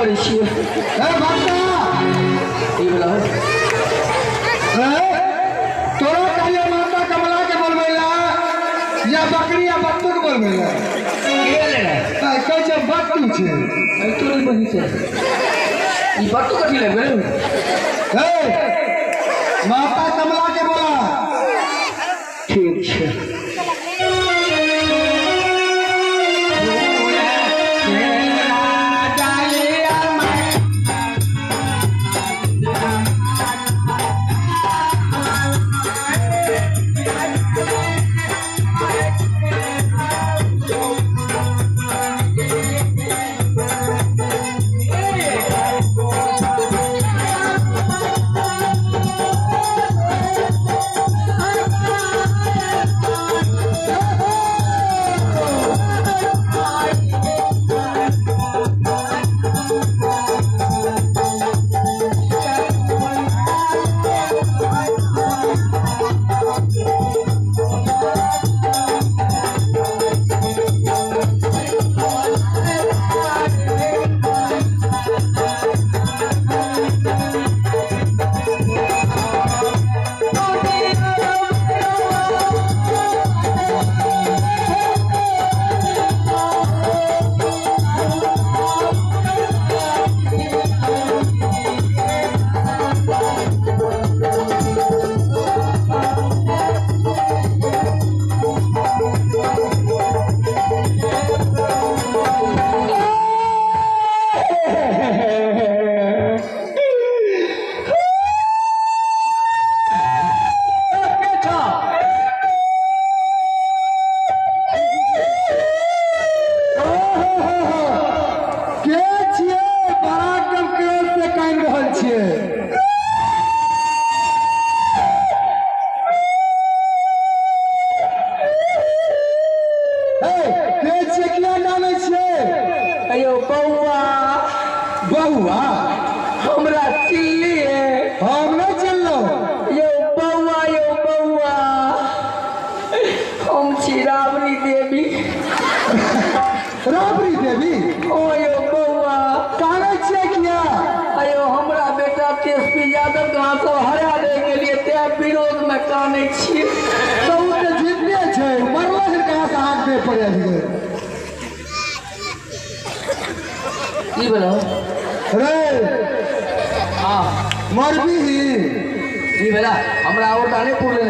करै छियै। ए भक्ता, ई बोला। ए, तोरा कहलियै माता कमला के बोलबै ला या बकरी या बत्तू के बोलबै ला? के ले रे? कहै छै बत्तू छै। अरे तोरी बहिन छै, ई बट्टू कथी लग गेल? हे, माता कमला के बोला। ठीक छै। के छियै? बड़ा कम क्रोध से कानि रहल छियै। हे, के छियै? किया कानै छियै? अयो बौआ। बौआ? हमरा चिल्ली है। हम नहि चिल्लहुँ। यौ बौआ, यौ बौआ, हम छी राबड़ी देवी। राबड़ी देवी? ओ यौ बौआ। कानै छियै किया? अयो, हमरा बेटा तेजस्वी यादव के अहाँ सब हरा दे गेलियै, तैं विरोध में कानै छी। तऽ ओ तऽ जिंदे छै, मरलो छै कहाँ से हाथ देह पर आबि गेल? की भेलौ? रे। हाँ। मरबीही? की भेला? हमरा और नहि पुरले।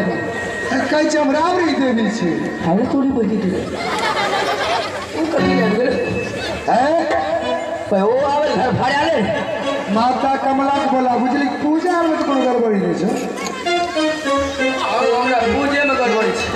कहै छै हम राबड़ी देवी छी। अरे तोरी बजी दे, ओ कथी लग गेल? हैं? ओ आवे घर फड़ा ले। माता कमला के बोला, बुझली? पूजा मे तऽ कोनो गड़बड़ी नहि छै। और हमरा पूजे में गड़बड़ी छै।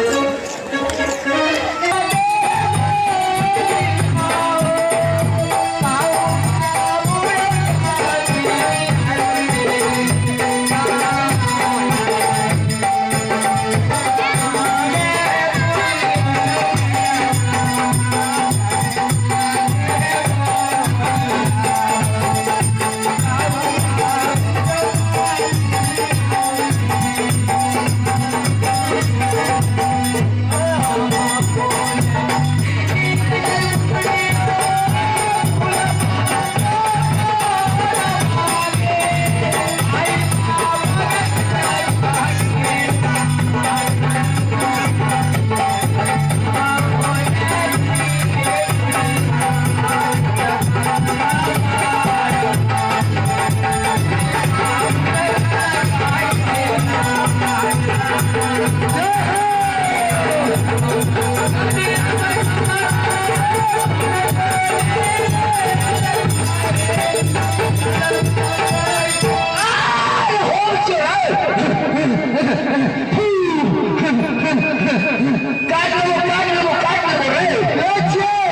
काट लेबो, काट लेबो, काट लेबो रे। के छियै?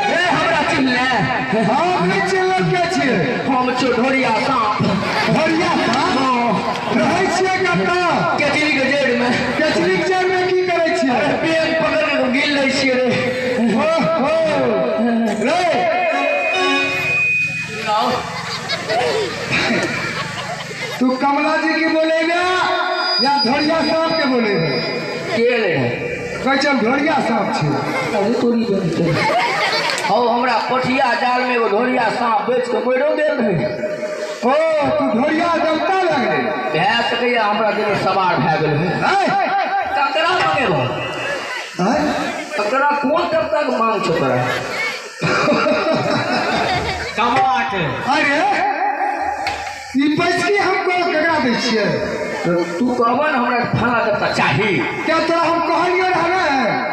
ए, हमरा चिन्हले? हम नहि चिन्हलहुँ, के छियै? हम चौधरिया साँप। हरिया साँप? रहै छियै कतऽ? केचली के जड़ में। केचली के जड़ में की करै छियै? पेन पकड़ के गिल लै छियै रे। ओहो रे। तू कमला जी के बोलेगा या धोरिया साहब के बोलेगा? के रे? कहै छै हम धोरिया साहब छी। अरे तोरी बन के हम हौ, हमरा पठिया जाल में एगो ढोरिया साँप बेच के मरियो गेल रहे। ओ तू ढोरिया देवता लगले। भए सकैया हमरा देह सवार भए गेल है। ककरा मंगेबो? ककरा कोन देवता के मांग छौ तोरा? कमला के। अरे ई पैसकी हमको ककरा दै छियै? तू कहबो ने हमरा फलाना देवता चाही। क्या तोरा हम कहलियो रह ने?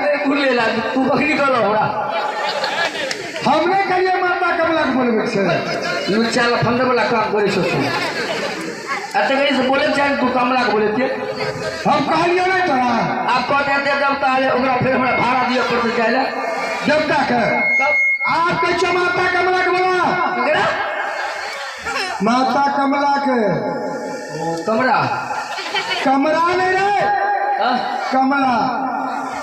नहीं भूले ला, तू कखनी कहलो हमरा? हम नहीं कहलिए माता कमला के बोलबै छै। लुच्चा लफंदर वाला काम करै छौ तू। एते कहीं से बोले चाहे तू कमला के बोले थे। हम कहलियो नहीं तोरा। आप कहते हैं देवता आले, ओकरा फिर हमरा भाड़ा दिअ पड़तै जाय ले। देवता के? तब? आप कहै छियै माता कमला के बोला। ककरा? माता कमला के। कमरा? कमरा नहीं रे। हाँ? कमला।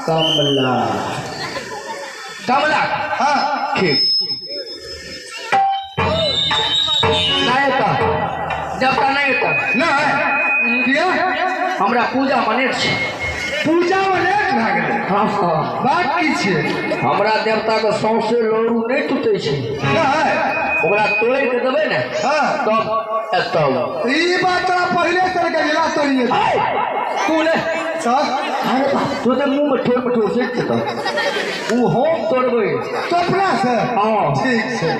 कमला। कमला? हाँ। ठीक। नहीं तो देवता नहीं तो। नहीं। किया? हमरा पूजा मने छै। पूजा मने भए गेलै। हाँ, हाँ। बात की छै? हमरा देवता के सौंसे लोरू नहीं टूटे छै। नहीं। ओकरा तोड़ि के देबै ने? हाँ। तब एतौ। ई बात तोरा पहिले से गेला तोड़िए। तू ले। तब? अरे बाप, तू तऽ मुँह में ठोर में ठोर सेक देतौ। उ हम तोड़बै। तो अपना से? हाँ। ठीक छै।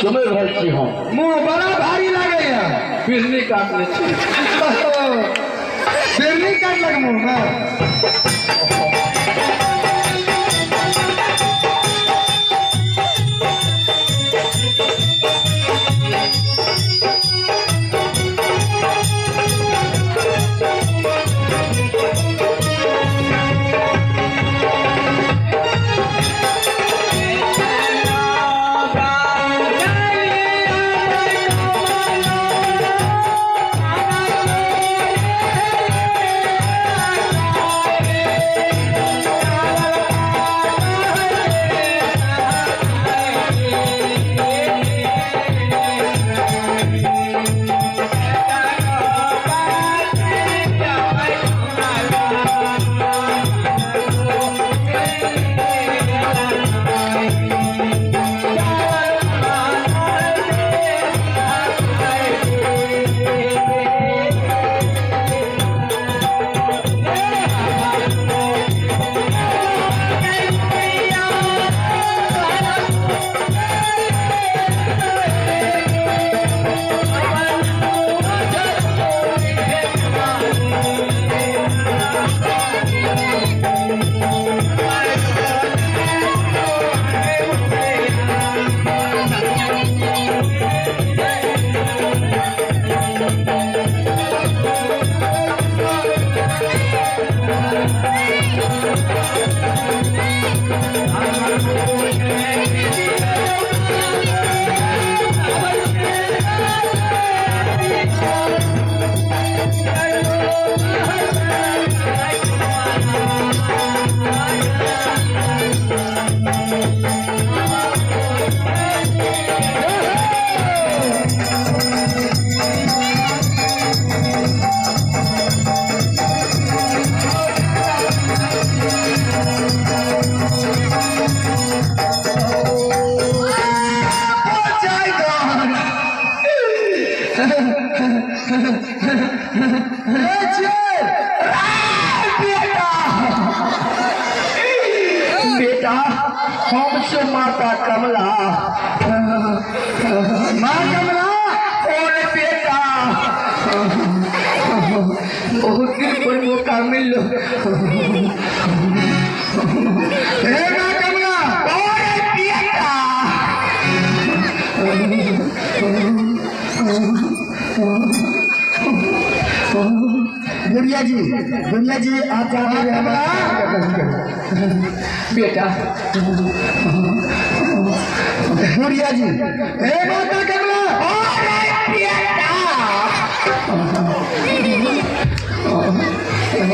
सुनि रहल छी हम। मुँह बड़ा भारी लागैया। बिजली काटने छी। बिजली काटलक मुँह में। हम से माता कमला। माँ कमला और बेटा बहुत दिन पर मौका मिल। हे माँ कमला और बेटा गुड़िया जी, गुड़िया जी आप जा रहे हैं बेटा। गुड़िया जी हे माता कमला और बेटा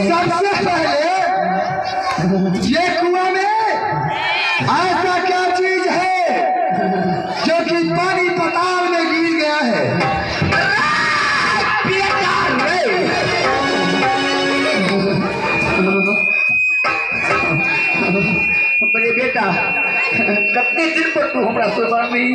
सबसे पहले ये कुआं में ऐसा क्या चीज है जो कि पानी पताल में गिर गया है? बेटा रे मेरे बेटा, कितने दिन पर तू हमरा सुनबी।